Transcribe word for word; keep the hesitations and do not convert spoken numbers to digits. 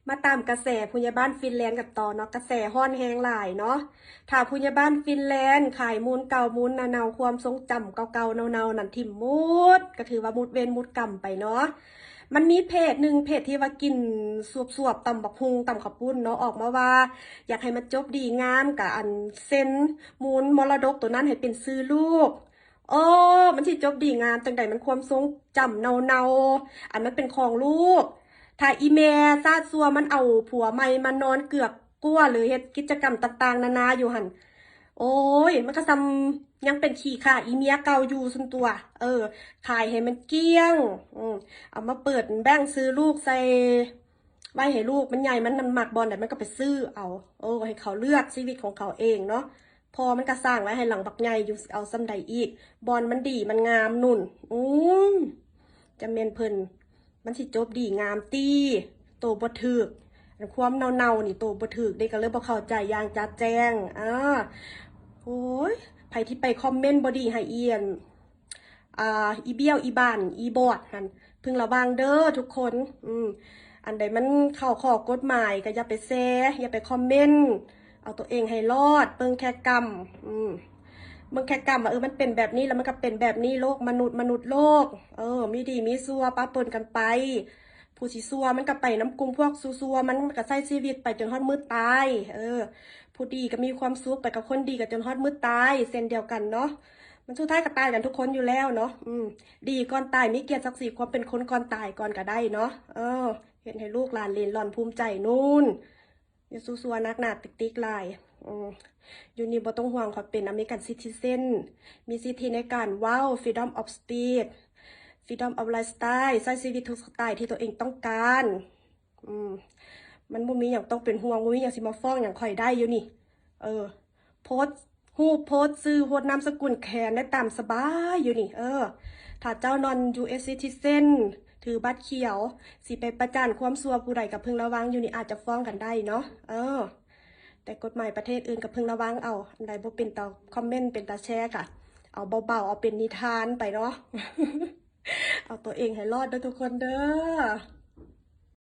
มาตามกระแสผู้ใหญ่บ้านฟินแลนด์กันต่อเนาะ กระแสฮ้อนแฮงหลายเนาะ ถ้าผู้ใหญ่บ้านฟินแลนด์ขายมูลเก่ามูลเน่าๆ ความทรงจำเก่าๆ เน่าๆ นั่นถิ่มหมด ก็ถือว่าหมดเวรหมดกรรมไปเนาะ มันมีเพจหนึ่ง เพจที่ว่ากินสวบๆ ตำบักหุ่งตำข้าวปุ้นเนาะ ออกมาว่า อยากให้มันจบดีงามกับอันเซ็นมูลมรดกตัวนั้นให้เป็นชื่อลูก โอ้ มันสิจบดีงามจังใด มันความทรงจำเน่าๆ อันมันเป็นของลูก ถ้าอีแม่ซาดซัวมันเอาผัวใหม่มานอนเกือกกลั้ว หรือเฮ็ดกิจกรรมต่างๆ นานาอยู่หั่น โอ้ย มันก็ส่ำยังเป็นขี้ข้าอีเมียเก่าอยู่ซั่นตั๊ว เออ ขายให้มันเกลี้ยง อืม เอามาเปิดแบ่งชื่อลูกใส่ ไว้ให้ลูกมันใหญ่ มันมักบ่อนใดมันก็ไปซื้อเอา เออ ให้เขาเลือกชีวิตของเขาเองเนาะ พ่อมันก็สร้างไว้ให้หลังบักใหญ่อยู่ สิเอาส่ำใดอีก บ่อนมันดีมันงามนู่น อืม จะแม่นเพิ่น มันสิจบดีงามตี้ โตบ่ถืก อันความเน่าๆ นี่โตบ่ถืกเด้ ก็เลยบ่เข้าใจอย่างชัดแจ้ง อ่า โอ้ย ไผที่ไปคอมเมนต์บ่ดีให้อีอัน อ่า อีเบี้ยว อีบ้าน อีบอดหั่น พึงระวังเด้อทุกคน อืม อันใดมันเข้าข้อกฎหมายก็อย่าไปแชร์ อย่าไปคอมเมนต์ เอาตัวเองให้รอด เบิ่งแค่กรรม อืม เบิ่งแค่กรรมว่า เออ มันเป็นแบบนี้ แล้วมันก็เป็นแบบนี้ โลกมนุษย์ มนุษย์โลก เออ มีดีมีซัวปะปนกันไป ผู้สิซัวมันก็ไปนำกลุ่มพวกซัวๆ มัน มันก็ใช้ชีวิตไปจนฮอดมื้อตาย เออ ผู้ดีก็มีความสุขไปกับคนดีก็จนฮอดมื้อตาย เช่นเดียวกันเนาะ มันสุดท้ายก็ตายกันทุกคนอยู่แล้วเนาะ อืม ดีก่อนตาย มีเกียรติศักดิ์ศรีความเป็นคนก่อนตายก่อนก็ได้เนาะ เออ เฮ็ดให้ลูกหลานเหลนหล่อนภูมิใจนู่น อย่าซัวๆ นักหนาติกๆ หลาย อืม อยู่นี่บ่ต้องห่วง ข้อยเป็นอเมริกันซิติเซน มีสิทธิในการเว้า freedom of speech freedom of lifestyle ใช้ชีวิตทุกสไตล์ที่ตัวเองต้องการ อืม มันบ่มีหยังต้องเป็นห่วง บ่มีหยังสิมาฟ้องหยังข้อยได้อยู่นี่ เออ โพสต์รูป โพสต์ชื่อ โพสต์นามสกุลแขนได้ตามสบายอยู่นี่ เออ ถ้าเจ้านอน ยู เอส citizen ถือบัตรเขียว สิไปประจานความซัวผู้ใดก็พึงระวังอยู่นี่ อาจจะฟ้องกันได้เนาะ เออ แต่กฎหมายประเทศอื่นก็พึงระวังเอา อันใดบ่เป็นตาคอมเมนต์ เป็นตาแชร์ก็เอาเบาๆ เอาเป็นนิทานไปเนาะ เอาตัวเองให้รอดเด้อทุกคนเด้อ